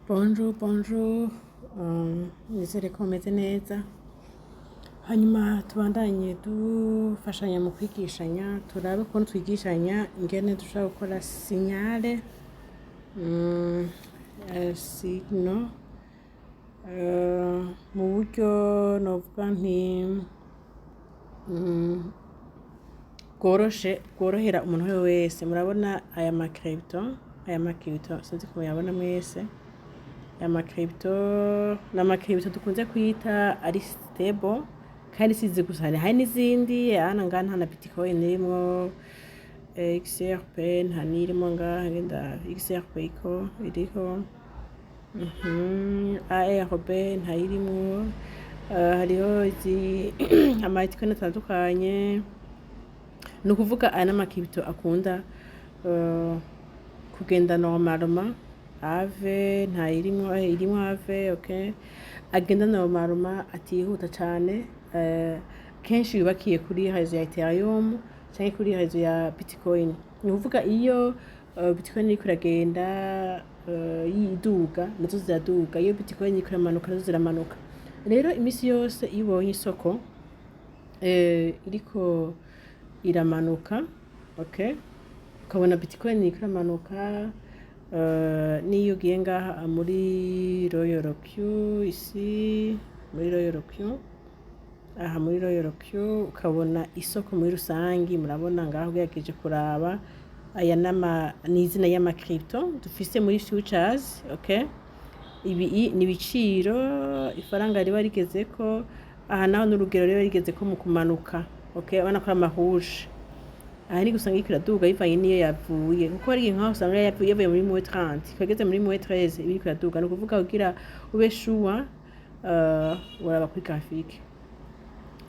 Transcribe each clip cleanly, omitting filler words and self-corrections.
Bonjour, bonjour, nizere ko mumeze neza. Hanyuma tubandanye dufashanya mu kwigishanya, turabe ukuntu twigishanya ingene dushobora gukora signal, signal, mu buryo novuga nti bworoshe, bworohera umuntu uwo wese. Murabona aya ma crypto, aya ma crypto, sinzi ko muyabona mwese. Aya ma crypto ni ama crypto dukunze kwita ari stable, kandi sizi gusa, hari n'izindi. Hano ngaha nta na Bitcoin irimwo, XRP nta n'irimwo ngaha. Ngenda XRP iko iriho, ARB ntayirimwo. Hariho izi ama altcoin atandukanye. Ni ukuvuga aya n'ama crypto akunda kugenda normalement. Ave ntayirimwo, irimwo Ave, okay. Agenda normalement, atihuta cane, kenshi yubakiye kuri réseau ya Ethereum canke kuri réseau ya Bitcoin. Ni ukuvuga iyo Bitcoin iriko iragenda iduga, nazo ziraduga. Iyo Bitcoin iriko iramanuka, nazo ziramanuka. Rero imisi yose iyo ubonye isoko iriko iramanuka, okay, ukabona Bitcoin iriko iramanuka, n'iyo ugiye ngaha muri Royal Q, isi muri Royal Q, aha muri Royal Q, ukabona isoko muri rusangi. Murabona ngaho, ugerageje kuraba, aya nama ni izina y'ama crypto dufise muri futures, okay. Ibi ni ibiciro ifaranga riba rigezeko. Aha naho n'urugero riba rigezeko mu kumanuka, okay. Urabona ko ari ama rouge. Aha ni gusanga iriko iraduga bivanye n'iyo yavuye, kuko hari igihe nkaho usanga yavuye muri moins 30, ikaba igeze muri moins 13, iba iriko iraduga. Ni ukuvuga kugira ube sure, uraba kuri graphique,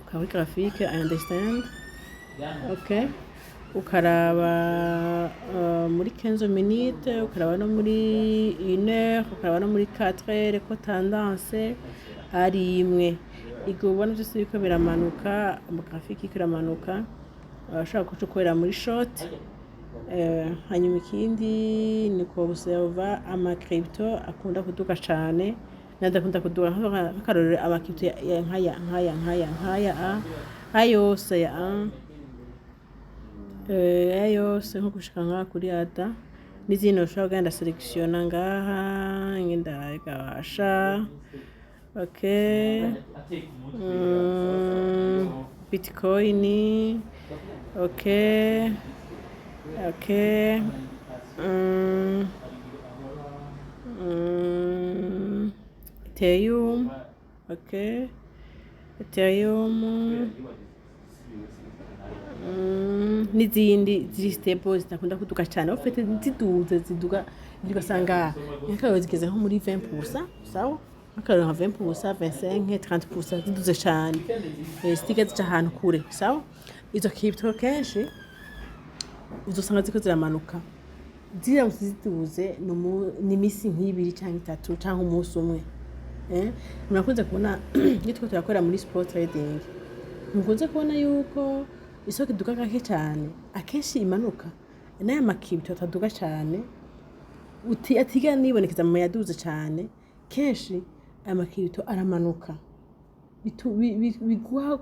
ukaba kuri graphique, I understand, okay, ukaraba muri 15 minutes, ukaraba no muri une heure, ukaraba no muri 4 heures ko tendance ari imwe. Igihe ubona vyose biriko biramanuka, ama graphique iriko iramanuka, urashobora guca ukorera muri short. Hanyuma ikindi ni ku observa ama crypto akunda kuduga cane n'adakunda kuduga. Nk'akarorero, ama crypto nkaya, nkaya, nkaya, nkaya, a yose ya a aya yose, nko gushika ngaha kuri ada n'izindi ushobora kugenda selectiona ngaha, ngenda gabasha, okay, Bitcoin, okay, Ethereum, okay, Ethereum, n'izindi ziri stable zidakunda kuduga cyane. Ufite ziduze, ziduga ugasanga nk'akarorero zigeze nko muri 20%, sawa, nk'akarorero nka 20%, 25, 30% ziduze cyane, zitigeze zica ahantu kure, sawa. Izo crypto kenshi uzosanga ziko ziramanuka. Ziramutse ziduze ni imisi nk'ibiri cyangwa itatu cyangwa umunsi umwe. Murakunze kubona iyo turiko turakorera muri spot trading, ntukunze kubona yuko isoko iduga gake cyane, akenshi imanuka. N'aya ma crypto ataduga cyane, atigera nibonekeza mu yaduze cyane, kenshi aya ma crypto aramanuka. Biguha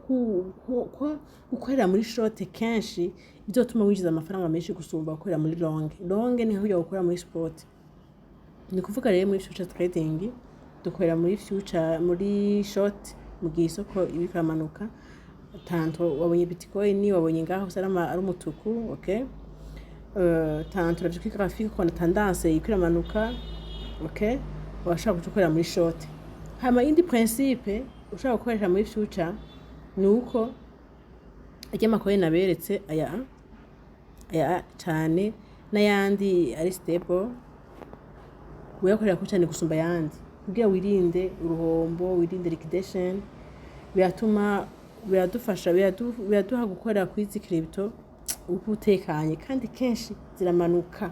gukorera muri short kenshi bizotuma winjiza amafaranga menshi gusumba gukorera muri long. Long ni nka kurya gukorera muri spot. Ni ukuvuga rero muri future trading dukorera muri future, muri short, mu gihe isoko iriko iramanuka. Tantôt wabonye Bitcoin, wabonye ngaho ari ari umutuku, okay, tantôt uravye kuri graphique ukabona tendance iriko iramanuka, okay, urashobora guca ukorera muri short. Hama indi principe ushobora gukoresha muri future ni uko arya ma coin naberetse, aya cane n'ayandi ari stable, uyakorera ko cyane gusumba ayandi kugira wirinde uruhombo, wirinde liquidation. Biratuma, biradufasha, biraduha gukorera kuri izi crypto uba utekanye, kandi kenshi ziramanuka.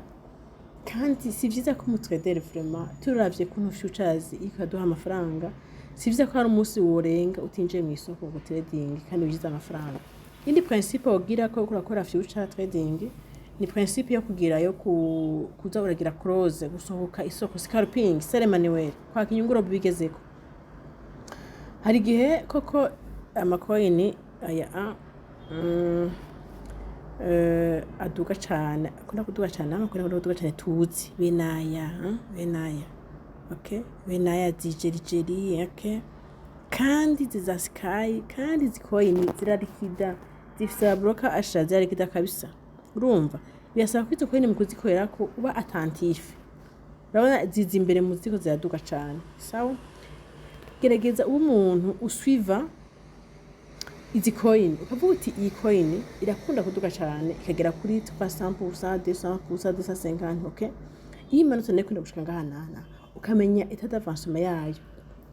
Kandi si vyiza ko umu trader, vraiment, turavye kuntu futures iriko iraduha amafaranga, si vyiza ko hari umunsi worenga utinjiye mu isoko ngo trading kandi winjiza amafaranga. Indi principe wogira ko urakora future trading ni Ni principe yo kugira yo kuza uragira close, gusohoka isoko, scalping, sell manuel, kwaka inyungu robot bigezeko. Hari igihe koko amakoyini aya aduga cane, akunda kuduga cane, akunda kuduga cane, tuzi benaya, benaya, okay, benaya zijerijeri, okay, kandi ziza sky, kandi izi coin zirarikida, zifise aba broker asha, zirarikida kabisa. Urumva birasaba ko izo coin mu kuzikorerako uba attentif. Urabona ziza imbere mu ziko ziraduga cane. Sawa, gerageza ube umuntu uswiva izi coin, ukavuga uti iyi coin irakunda kuduga cane ikagera kuri 300%, 200%, 250, okay, iyo imanutse nayo ikunda gushika ngaha nana, ukamenya état d'avancement yayo,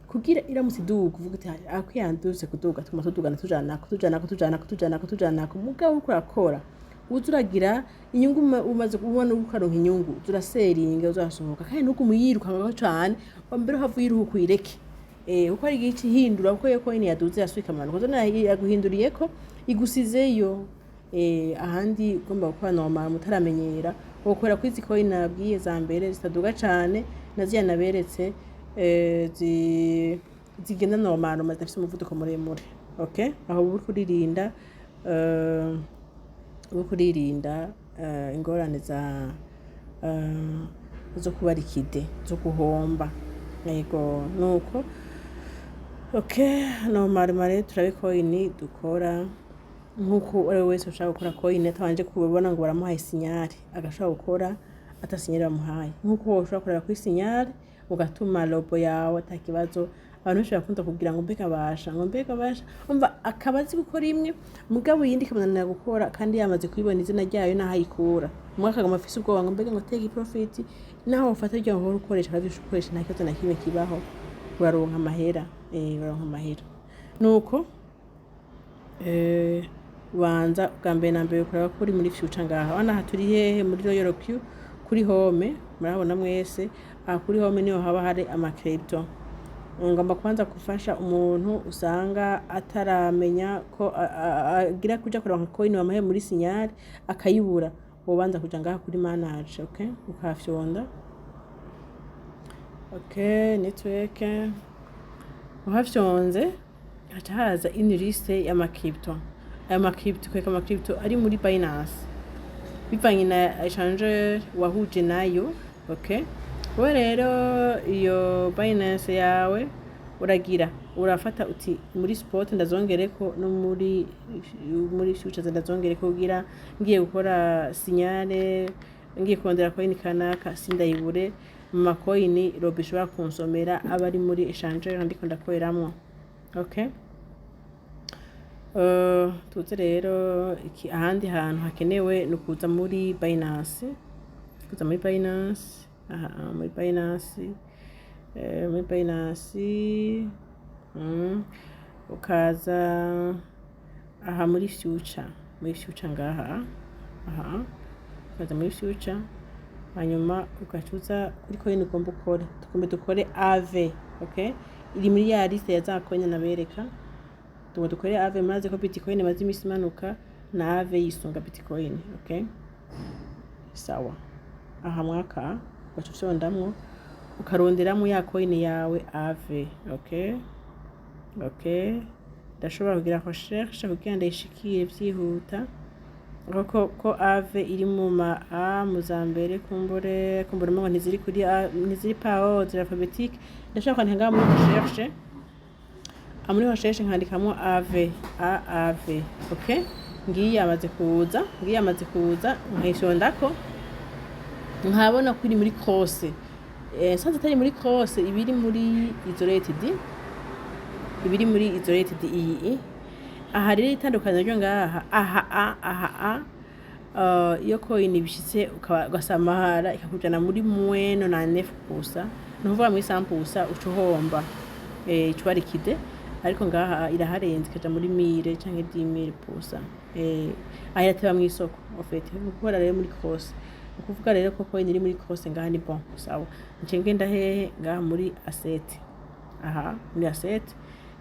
kugira iramutse iduga uvuga uti ako yandutse kuduga, tuguma tudugana, tujanako, tujanako, tujanako, tujanako, tujanako. Mugabo uriko urakora, uza uragira inyungu, umaze kubona ukaronka inyungu, uza uraseringa, uzasohoka, kandi ntugume uyirukankako cane. Mbere uhava uyiruhuka, uyireke, kuko hari igihe ica ihindura, kuko iyo coin yaduze yasuka ikamanuka, uzona yaguhinduriyeko, igusizeyo. Ahandi ugomba gukora normal mutaramenyera, wokora kuri izi coin nabwiye za mbere zitaduga cane, na ziriya naberetse, zigenda normal, zidafise umuvuduko muremure, okay. Aho uba uriko uririnda, ingorane za zo kuba liquidé, zo guhomba. Yego, nuko, okay, normalement turabe coin dukora nkuko uwo ari we wese ushaka gukora coin atabanje kubona ngo baramuhaye signal, agashobora gukora ata signal bamuhaye, nkuko wowe ushobora kureba kuri signal ugatuma robot yawe ata kibazo. Abantu benshi bakunda kugira ngo mbega basha, ngo mbega basha, umva akaba azi gukora imwe, mugabo iyindi ikamunanira gukora, kandi yamaze kuyibona izina ryayo n'aho ayikura. Umwe akaguma afise ubwoba ngo mbega ngo take profit, naho ufata ryo ngo ukoresha, akavyo ukoresha, nta kibazo na kimwe kibaho, uraronka amahera, uraronka amahera. Nuko ubanza bwa mbere na mbere kuraba ko uri muri future ngaha. Hano aha turi hehe? Muri Royal Q kuri home, murabona mwese aha kuri home niho haba hari ama crypto. Ngomba kubanza gufasha umuntu usanga ataramenya ko agira kuja kuraba nka coin bamuhaye muri signal akayibura. Wobanza kuja ngaha kuri manage, okay, ukahafyonda, okay, network. Uhafyonze haca haza une liste y'ama crypto. Ayo ma crypto kwereka ama crypto ari muri Binance bivanye na échangeur wahuje nayo, okay. Wowe rero iyo Binance yawe uragira urafata uti muri spot ndazongereko, no muri futures ndazongereko, kugira ngiye gukora signal, ngiye kurondera coin kanaka sindayibure mu makoyini robot ishobora kunsomera aba ari muri échangeur ndiko ndakoreramwo, okay. Tuze rero iki ahandi hantu hakenewe ni ukuza muri Binance, kuza muri Binance aha, muri Binance, muri Binance, ukaza aha muri future, muri future ngaha aha, ukaza muri future, hanyuma ugaca uza kuri coin ugomba ukore. Tugomba dukore AAVE, okay, iri muri ya liste ya za coin nabereka. Tugomba dukore AAVE. Murazi ko Bitcoin imaze imisi imanuka, na AAVE yisunga Bitcoin, okay. Sawa, aha mwaka ugaca ufyondamwo, ukaronderamwo ya coin yawe AAVE, okay. Ndashobora kugira recherche kugira ndayishikire vyihuta, ko AAVE iri mu ma A mu za mbere. Kumbure ngo ntiziri kuri A, ntiziri par ordre alphabétique. Ndashobora kwandika ngaha muri recherche, aha muri recherche nkandikamwo AAVE, A A V, okay. Ngiyi yamaze kuza, ngiyi yamaze kuza, nkayifyondako nkabona ko iri muri cross. Sanze itari muri cross, ibiri muri isolated, ibiri muri isolated iyi. Aha rero itandukaniro ryo ngaha aha, a aha a iyo coin bishitse ugasamara ikakujana muri moins 99%, ni ukuvuga muri 100% uca uhomba, icuba liquidé. Ariko ngaha iraharenze, ikaja muri mille canke 10 000%, aha irateba mw'isoko en fait. Ni ukubona rero muri cross, ni ukuvuga rero ko coin iri muri cross ngaha ni bon. Sawa, nce ngenda hehe? Ngaha muri asset, aha muri asset,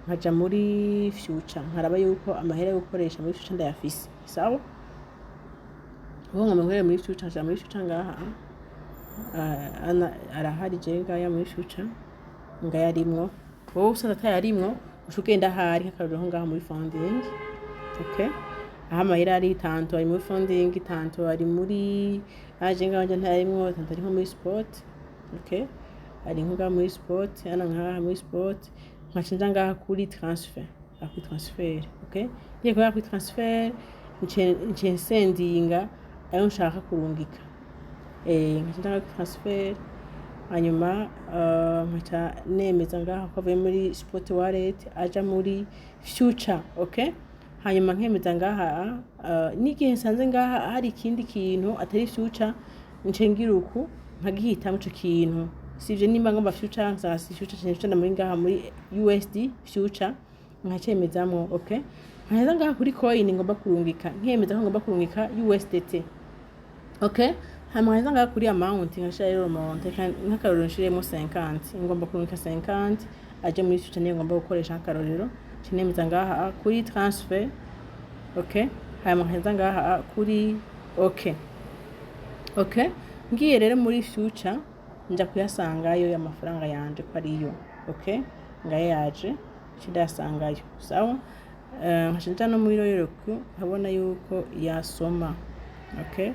nkaja muri future, nkaraba yuko amahera yo gukoresha muri future ndayafise. Sawa. Ubu ngo nkorere muri future, nshira muri future ngaha. Arahari je ngaya muri future, ngaya arimwo. Wowe usanze atayarimwo, uca ugenda ahari, nk'akarorero ngaha muri funding, okay, aho amahera ari, tantôt ari muri funding, tantôt ari muri aje ngaho nje ntayarimwo, tantôt ari nko muri spot, okay, ari nko ngaha muri spot, hano ngaha muri spot. Nkaca nja ngaha kuri transfer, aha kuri transfer, okay. Ngiye kubera kuri transfer, nce nsendinga ayo nshaka kurungika. Nkaca nja ngaha kuri transfer, hanyuma nkaca nemeza ngaha ko avuye muri spot wallet aja muri future, okay. Hanyuma nkemeza ngaha. N'igihe nsanze ngaha hari ikindi kintu atari future, nce ngira uku nkagihitamo ico kintu. Sivyo, nimba ngomba future, nsanga si future, nce nja muri ngaha muri USD future, nkacemezamwo, okay. Nkaheza ngaha kuri coin ngomba kurungika, nkemeza ko ngomba kurungika USDT, okay. Hanyuma nkaheza ngaha kuri amount, nkashira rero montant, nk'akarorero nshiremo 50, ngomba kurungika 50 aje muri future, niyo ngomba gukoresha nk'akarorero. Nce nemeza ngaha kuri transfer, okay. Hanyuma nkaheza ngaha kuri okay. Okay, ngiye rero muri future, nja kuyasangayo amafaranga yanje ko ariyo, okay. Ngayo yaje, nce ndayasangayo, sawa. Nkaca nja no muri Royal Q, nkabona yuko yasoma, okay.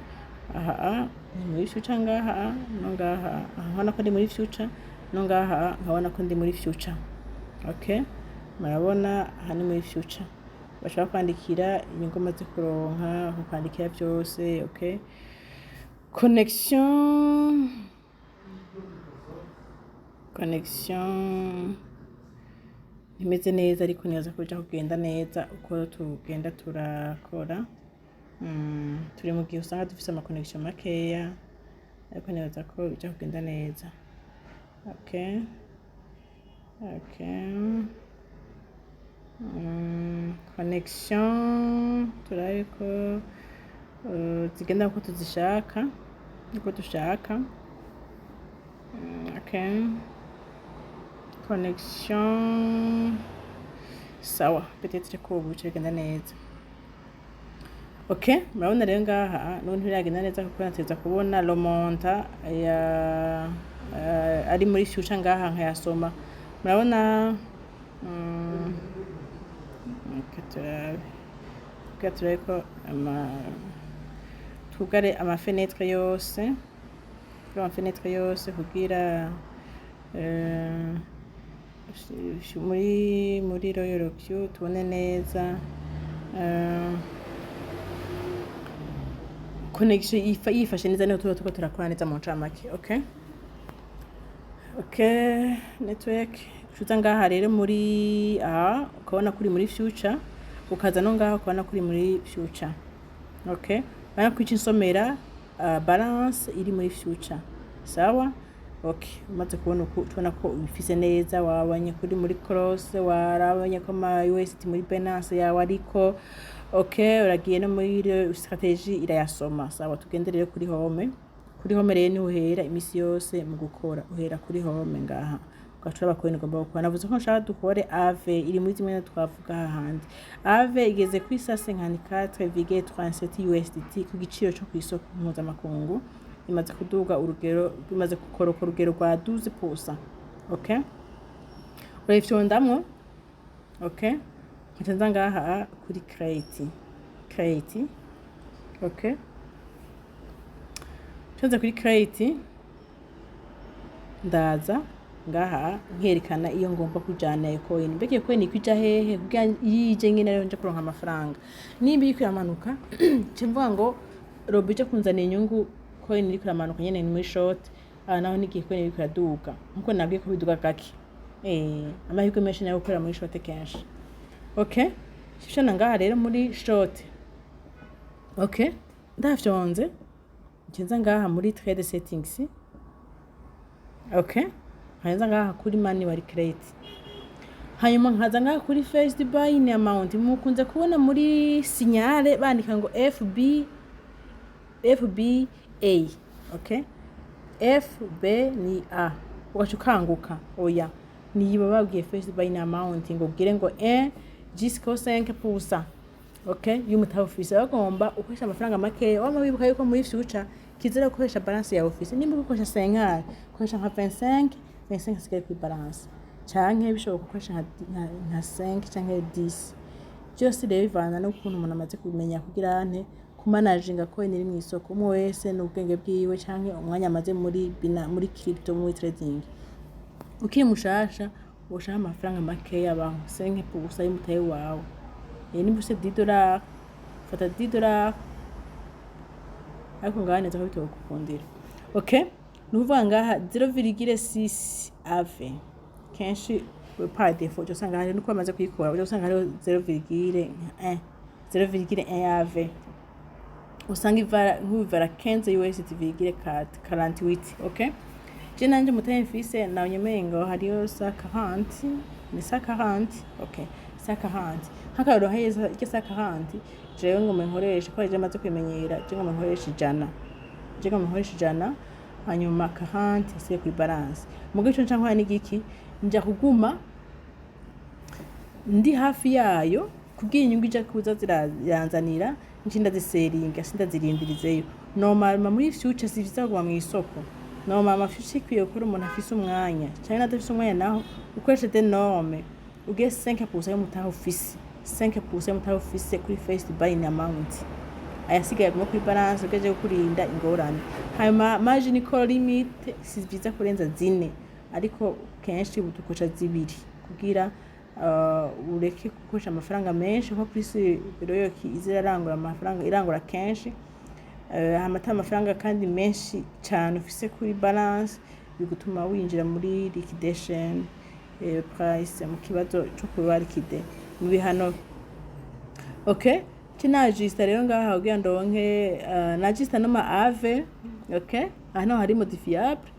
Aha ni muri future, ngaha no ngaha, aha nkabona ko ndi muri future, no ngaha nkabona ko ndi muri future, okay. Murabona aha ni muri future, bashobora kwandikira inyungu maze kuronka, kwandikira byose, okay. Connexion ntimeze neza, ariko nibaza ko bija kugenda neza uko tugenda turakora. Turi mu gihe usanga dufise ama connexion makeya, ariko nibaza ko bija kugenda neza, okay. Connexion turabe ko zigenda uko tuzishaka, uko dushaka. Okay, connexion sawa, peut-être ko ubu bice bigenda neza, okay. Murabona rero ngaha n'ubu ntibiragenda neza, kuko nateza kubona le montant ya ari muri future ngaha nkayasoma. Murabona, reka turabe, reka turabe ko ama twugare ama fenêtres yose, kuri ama fenêtres yose, kugira muri Royal Q tubone neza. Connexion yifashe neza, niho tuba turiko turakora neza mu ncamake, okay. Network ucuza ngaha rero muri aha, ukabona kuri muri future, ukaza no ngaha ukabona kuri muri future, okay. Urabona ko ico insomera balance iri muri future, sawa, okay. Umaze kubona uku, tubona ko ubifise neza, wabonye kuri muri cross, warabonye ko ama USD muri Binance yawe ariko, okay, uragiye no muri strategy irayasoma, sawa. Tugende rero kuri home. Kuri home rero niho uhera imisi yose mu gukora, uhera kuri home ngaha, ugaca uraba coin ugomba gukora. Navuze ko nshaka dukore Aave, iri muri zimwe twavuga hahandi. Aave igeze kuri 154,37 USDT ku giciro co kw'isoko mpuzamakungu. Imaze kuduga urugero, imaze gukoroka urugero rwa 12%, okay. Urayifyondamwo, okay. Nkaca nza ngaha kuri create, create, okay. Nshyize kuri create, ndaza ngaha nkerekana iyo ngomba kujana iyo coin. Mbega iyo coin ikuja hehe kugira yije nyene rero nje kuronka amafaranga? Nimba iriko iramanuka, nce mvuga ngo robot ije kunzanira inyungu coin iriko iramanuka nyene, ni muri short. Aha naho n'igihe coin iriko iraduga, nkuko nabwiye ko biduga gake, amahirwe menshi nayo gukorera muri short kenshi, okay. Shishana ngaha rero muri short, okay. Ndafyonze, ncenza ngaha muri trade settings, okay. Nkaza ngaha kuri manual create, hanyuma nkaza ngaha kuri first buy amount. Mukunze kubona muri signal bandika ngo FB, FBA, okay. FB ni A, ugaca ukanguka. Oya, niba babwiye first buy amount ngo ubwire ngo 1 jusqu'au 5%. Okay, y'umutahe ufise, bagomba ukoresha amafaranga makeya. Wama wibuka yuko muri future kizira gukoresha balance yawe ufise. Nimba ukoresha 50, koresha nka 25, 25 asigaye kuri balance, canke bishoboka gukoresha nka 5 canke 10. Byose rero bivana n'ukuntu umuntu amaze kumenya kugira nte kumanaginga coin iri mw'isoko. Umwe wese n'ubwenge bwiwe canke umwanya amaze muri bina, muri crypto, muri trading. Ukiri mushasha, woshaka amafaranga makeya, abaho 5% y'umutahe wawe. Nimba ufise 10 dollars, fata 10 dollars, ariko ngaha neza ko bitogukundira. Okay, ni ukuvuga ngaha 0,6 Aave kenshi par défaut uca usanga hari, nuko bamaze kuyikora, uca usanga hariho 0,1, 0,1 Aave, usanga ivara nk'ibivara 15 USD virgule 48. Okay, je nanje mutahe mfise nawonye umengo hariyo 140, ni 140. Okay, 140 nk'akarorero, heza iryo 140, jewe ngoma nkoresha ko je maze kwimenyera, je ngoma nkoresha 100, je ngoma nkoresha 100, hanyuma 40 asigaye kuri balance. Mugo ico nca nkora n'igiki? Nja kuguma ndi hafi yayo kugira inyungu ija kuza ziranzanira, nci ndaziseringa, sindazirindirizeyo. Normalement muri future si vyiza kuguma mw'isoko. Normalement future ikwiye gukora umuntu afise umwanya, canke nadafise umwanya naho ukoresha des normes, ugiye 5% y'umutahe ufise, 5% y'umutahe ufise kuri first buying amount, ayasigaye aguma kuri balance ugejeje kurinda ingorane. Hanyuma margin call limit si vyiza kurenza 4, ariko kenshi dukoresha 2 kugira ureke gukoresha amafaranga menshi, kuko kwisi Royal iza irarangura amafaranga, irangura kenshi. Hama ata amafaranga kandi menshi cane ufise kuri balance, bigutuma winjira muri liquidation price, mu kibazo co kuba liquide mu bihano. Okay, kinajista rero ngaha kugira ndonke najista n'ama Aave. Okay, aha naho hari modifiable.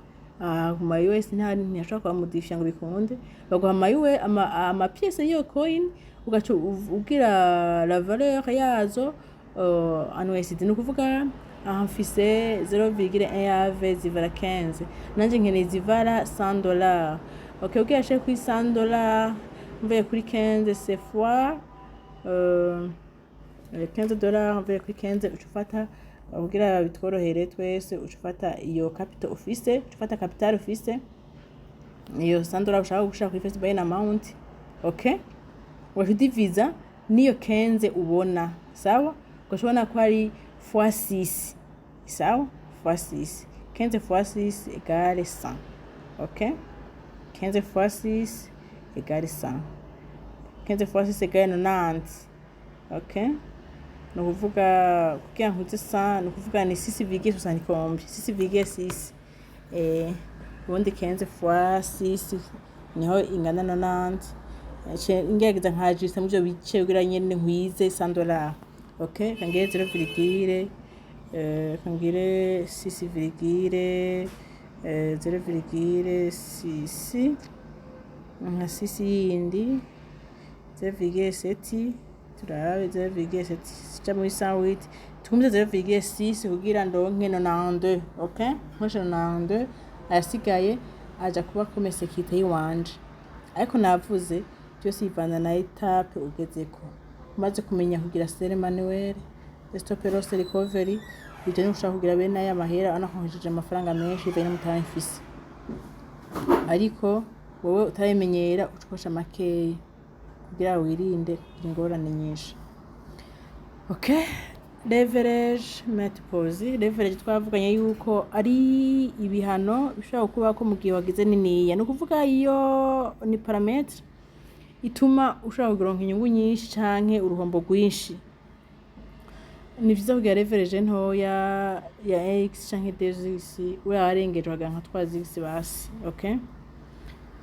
Ku ma US ntiyashobora kuba modifiya ngo bikunde. Baguha ama UE, ama pièce y'iyo coin, ugaca ugira la valeur yazo en USD. Ni ukuvuga aha mfise 0,1 Aave zivara 15, nanje nkeneye zivara 100 dollars. Okay, ugira ashike kuri 100 dollars, mvuye kuri 15, c'est fois 15 dollars. Mvuye kuri 15, uca ufata, kugira bitworohere twese, uca ufata iyo capital ufise, uca ufata capital ufise, iyo 100 dollars ushaka gushira kuri first buying amount. Okay, ugaca udiviza niyo 15 ubona, sawa? Ugaca ubona ko ari fois 6, sawa? Fois 6, 15 fois 6 égale 100. Okay, 15 fois 6 égale 100, 15 fois 6 égale 90. Okay, ni ukuvuga kugira nkuze 100, ni ukuvuga ni 6,60 combien, 6,6. Ubundi 15 fois 6 niho ingana na 90. Ngerageza nkajista mu ivyo bice kugira nyene nkwize 100 dollars. Okay, kangire 0 virgule, kangire 6 virgule, 0,6, nka 6 yindi, 0,7, turabe 0,7 sija muri 108, tugumize 0,6 kugira ndonke 92. Okay, nkoresha 92, ayasigaye aja kuba comme sécurité yiwanje. Ariko navuze byose bivana na étape ugezeko, umaze kumenya kugira sell manuel, stop loss recovery. Ibyo ni ushaka kugira bene aya mahera anakoresheje amafaranga menshi bivanye n'umutahe mfise, ariko wowe utarabimenyera uca ukoresha makeya kugira wirinde kugira ingorane nyinshi. Okay, leverage multiples. Leverage twavuganye yuko ari ibihano bishobora kuba ko mu gihe wagize niniya. Ni ukuvuga iyo ni paramètre ituma ushobora kuronka inyungu nyinshi canke uruhombo rwinshi. Ni vyiza kugira leverage ntoya ya x canke 2x, urarengeje ukagira nka 3x basi. Okay,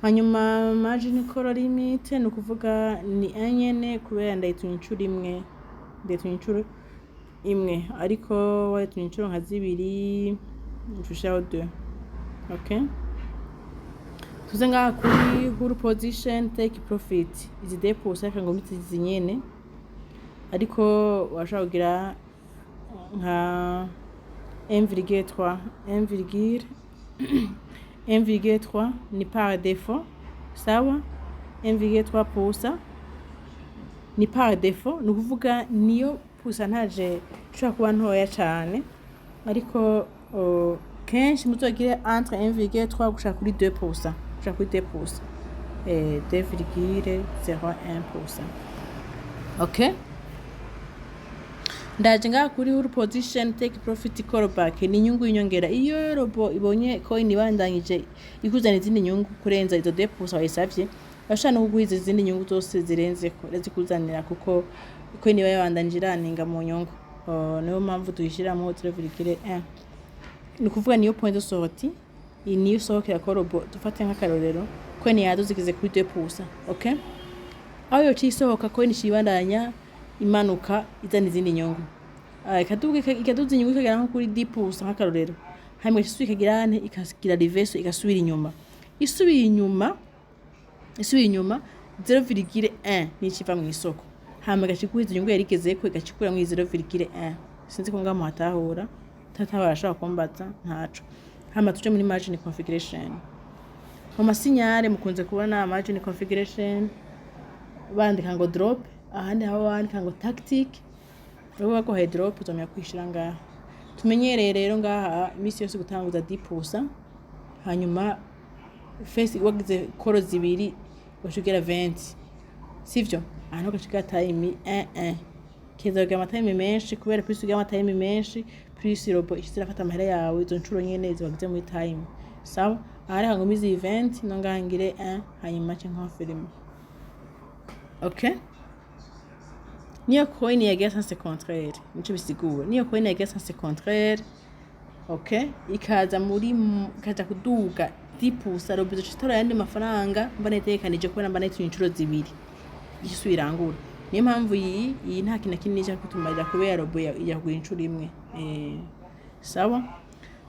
hanyuma margin call limit ni ukuvuga ni nyene, kubera ndayitumye incuro imwe, ndayitumye incuro imwe, ariko wayitumye incuro nka 2 ushiraho 2. Okay, tuze ngaha kuri whole position take profit, izi 2% ngo izi nyene, ariko washobora kugira nka 1,3, 1,3 ni par défaut, sawa? 1,3%. Ni par défaut, ni ukuvuga niyo pourcentage ishobora kuba ntoya cane, ariko kenshi muzogire entre 1,3 gushika kuri 2%, gushika kuri 2%, 2,01%. Okay, ndaje ngaha kuri whole position, take profit, callback, ni inyungu y'inyongera. Iyo robot ibonye coin ibandanyije ikuzana izindi nyungu kurenza izo 2% wayisavye, bashobora no kuguhiza izindi nyungu zose zirenzeko, zikuzanira, kuko coin iba yabandanije iraninga mu nyungu. Niyo mpamvu tuyishiramwo 0,1, ni ukuvuga niyo point de sortie, iyi niyo usohokera ko robot. Dufate nk'akarorero, coin yaduze igeze kuri 2%, okay, aho yoca isohoka, coin icibandanya imanuka izana izindi nyungu. Ikaduza inyungu ikagera nko kuri 10% nk'akarorero, hanyuma igasubira ikagira nte? Ikagira reverse, igasubira inyuma, isubira inyuma 0,1 nico iva mu isoko, hama igaca iguhiza inyungu yari igezeko, igaca ikuramwo iyi 0,1. Sinzi ko ngaho muhatahura. Tatahura arashobora kumbaza, ntaco. Hama tuje muri margin configuration. Mu ma signal mukunze kubona margin configuration bandika ngo drop, ahandi aho bandika ngo tactic. Rero baguhaye drop, uzomenya kwishira ngaha. Tumenyereye rero ngaha iminsi yose gutanguza 10%, hanyuma first wagize call zibiri ugaca ugera 20, sivyo? Ahantu ugaca ugira time 1 1, keza ugira ama time menshi, kubera plus ugira ama time menshi, plus robot ishize irafata amahera yawe izo ncuro nyene izo wagize muri time. Sawa, aha reka ngumize iyi 20, no ngaha ngire 1, hanyuma nce nkonfirma. Okay, niyo coin yagira sens contraire, nico bisigura. Niyo coin yagira sens contraire, okay, ikaza muri ikaza kuduga 10%, robot izoca itora ayandi mafaranga mba nitegekanije, kubera mba nayituye incuro zibiri, igisubira irangura. Niyo mpamvu iyi nta kintu na kinini ija kutumarira, kubera robot yakugura incuro imwe. Sawa,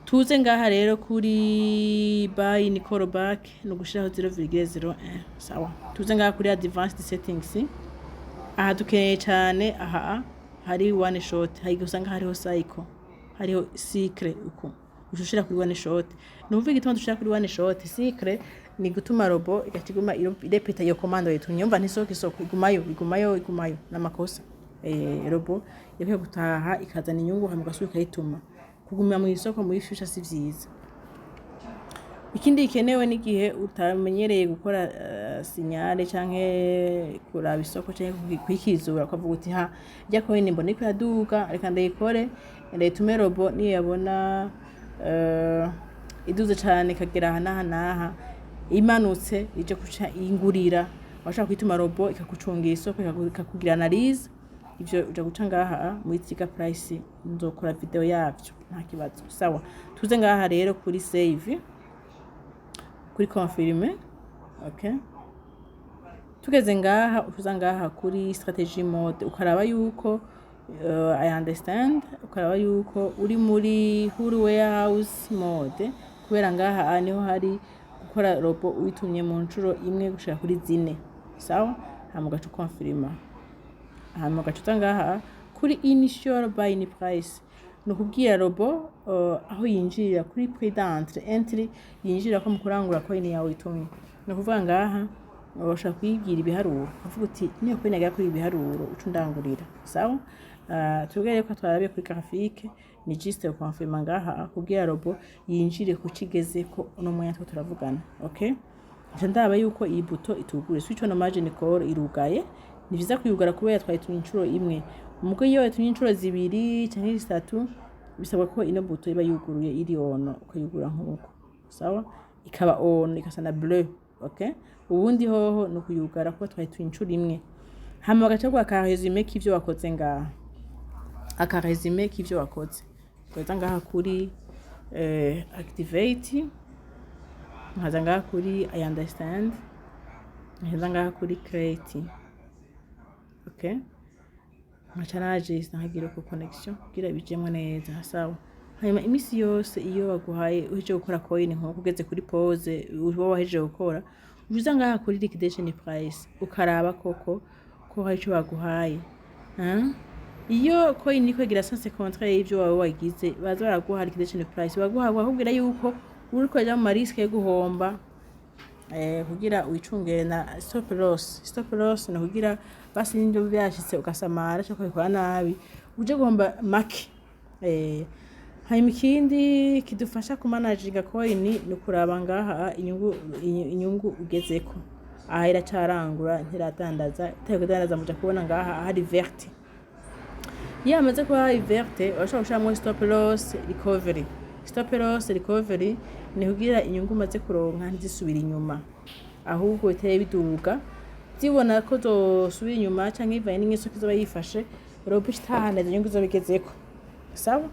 tuze ngaha rero kuri buy in callback, ni ugushiraho 0,01. Sawa, tuze ngaha kuri advanced settings. Aha dukeneye cyane aha hari one shot. Hari igihe usanga hariho cycle, hariho cycle uko ushira kuri one shot. Ni ukuvuga igituma dushira kuri one shot cycle ni gutuma robot igakiguma irepeta iyo commande wayitumye. Yumva ntisohoka isoko, igumayo, igumayo, igumayo. N'amakosa. Robot yakwiye gutaha ikazana inyungu, hanyuma ugasubira ukayituma. Kuguma mu isoko muri future si vyiza. Ikindi gikenewe n'igihe utamenyereye gukora signal canke kuraba isoko canke kwikizura, ukavuga uti: "Ha rya coin mbona iriko iraduga, reka ndayikore, ndayitume robot, niyo yabona iduze cane ikagera aha n'aha n'aha, imanutse ije kuca ingurira." Washaka kwituma robot ikagucungira isoko, ikakugira analyse. Ivyo uja guca ngaha muri trigger price, nzokora video yavyo, nta kibazo. Sawa, tuze ngaha rero kuri save, kuri confirme. Okay, tugeze ngaha, uza ngaha kuri strategy mode, ukaraba yuko I understand, ukaraba yuko uri muri whole warehouse mode, kubera ngaha niho hari gukora robot uyitumye mu ncuro imwe gushika kuri zine. Sawa, hama ugaca ukonfirima, hanyuma ugaca uza ngaha kuri initial buying price, ni ukubwira robot aho yinjirira kuri prix d'entrée, entry yinjira ko mu kurangura coin yawe itumye. Ni ukuvuga ngaha urashobora kuyibwira ibiharuro, ukavuga uti: "Niyo coin yagera kuri ibiharuro, uca undangurira." Sawa, tubwire ko twarabiye kuri graphique, ni juste confirma ngaha kugira robot yinjire ku kigezeko uno mwanya two turavugana. Okay, nca ndaba yuko iyi bouton ituguruye, switch on margin call irugaye. Ni vyiza kuyugara kubera twayitumye inshuro imwe. Umugo iyo wayitumye inshuro zibiri canke zitatu, bisabwa ko ino bouton iba yuguruye, iri on, ukayugura nkuko. Sawa, ikaba on, ikasa na bleu. Okay, ubundi hoho ni ukuyugara kuba twayitumye inshuro imwe. Hama bagaca baguha aka résumé k'ivyo wakoze ngaha, aka résumé k'ivyo wakoze. Ukaza ngaha kuri activate, nkaza ngaha kuri I understand, nkaza ngaha kuri create. Okay, nkaca najista nkagira uko connection kugira bijemwo neza. Sawa, hanyuma imisi yose iyo baguhaye uhejeje gukora coin, nkuko ugeze kuri pause, uba wahejeje gukora, uza ngaha kuri liquidation price, ukaraba koko ko hari ico baguhaye. Iyo coin iko igira sens contraire y'ivyo wawe wagize, baza baraguha liquidation price, baguha bakubwira yuko uriko uraja mu ma risque yo guhomba. Kugira wicungere na stop loss. Stop loss ni kugira basi n'ivyo vyashitse ugasamara canke ukabikora nabi, uje guhomba make. Hanyuma ikindi kidufasha kumanaginga coin ni ukuraba ngaha inyungu ugezeko. Aha iracarangura, ntiradandaza. Itaye kudandaza, muja kubona ngaha hari verte. Iyo hamaze kuba hari verte, urashobora gushiramwo stop loss recovery. Stop loss recovery ni kugira inyungu umaze kuronka ntizisubire inyuma, ahubwo biteye biduga. Zibona ko zosubira inyuma canke bivanye n'ingeso izoba yifashe, robot itahana izo nyungu izoba igezeko. Sawa,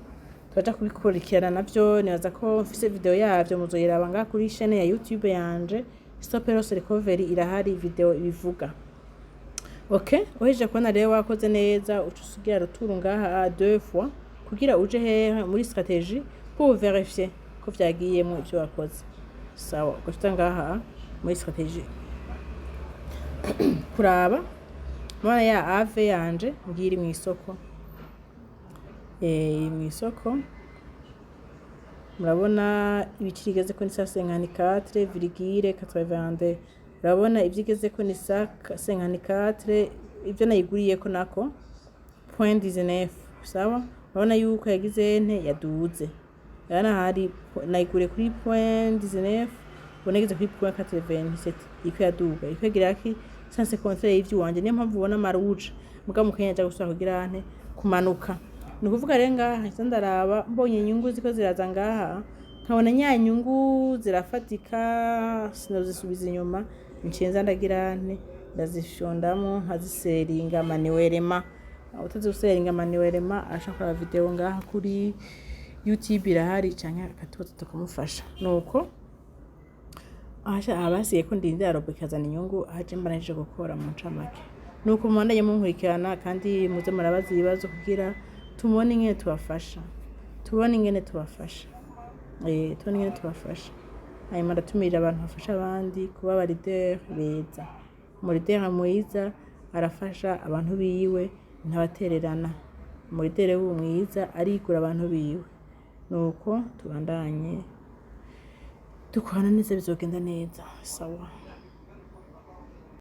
turaja kubikurikirana navyo. Nibaza ko mfise video yavyo, muzoyiraba ngaha kuri chaîne ya YouTube yanje. Stop loss recovery irahari, video ibivuga. Okay, uhejeje kubona rero wakoze neza, uca usugira retour ngaha deux fois kugira uje hehe? Muri stratégie, pour vérifier ko vyagiyemwo ivyo wakoze. Sawa, ugaca ngaha muri stratégie kuraba mabara ya Aave yanje. Ngiyi iri mw'isoko, iri mw'isoko. Murabona ibiciro igezeko ni 154,82. Urabona ivyo igezeko ni 154, ivyo nayiguriyeko nako .19. Sawa, urabona yuko yagize nte? Yaduze. Urabona hari nayiguriye kuri .19, ubona igeze kuri .87. Iriko yaduga, iriko igira ki? Sens contraire y'ivy'iwanje. Niyo mpamvu ubona ama rouge, mugabo mu kanya aja gusubira kugira nte? Kumanuka. Ni ukuvuga rero ngaha nca ndaraba, mbonye inyungu ziko ziraza ngaha, nkabona nya nyungu zirafatika, sinozisubiza inyuma. Nciye nza ndagira nte? Ndazifyondamwo, nkaziseringa manuellement. Utazi guseringa manuellement arashobora kuraba video ngaha kuri YouTube, irahari, canke akatubaza tukamufasha. Nuko ahasha abasigaye ko ndindira robot ikazana inyungu, ahaje mba nahejeje gukora mu ncamake. Nuko mubandanye munkurikirana, kandi muze murabaza ibibazo kugira tubone ingene tubafasha, tubone ingene tubafasha, tubone ingene tubafasha. Hanyuma ndatumirira abantu bafasha abandi kuba aba leader beza. Umu leader mwiza arafasha abantu biwe, ntabatererana. Umu leader mwiza arigura abantu biwe. Nuko tubandanye dukorana neza, bizogenda neza. Sawa.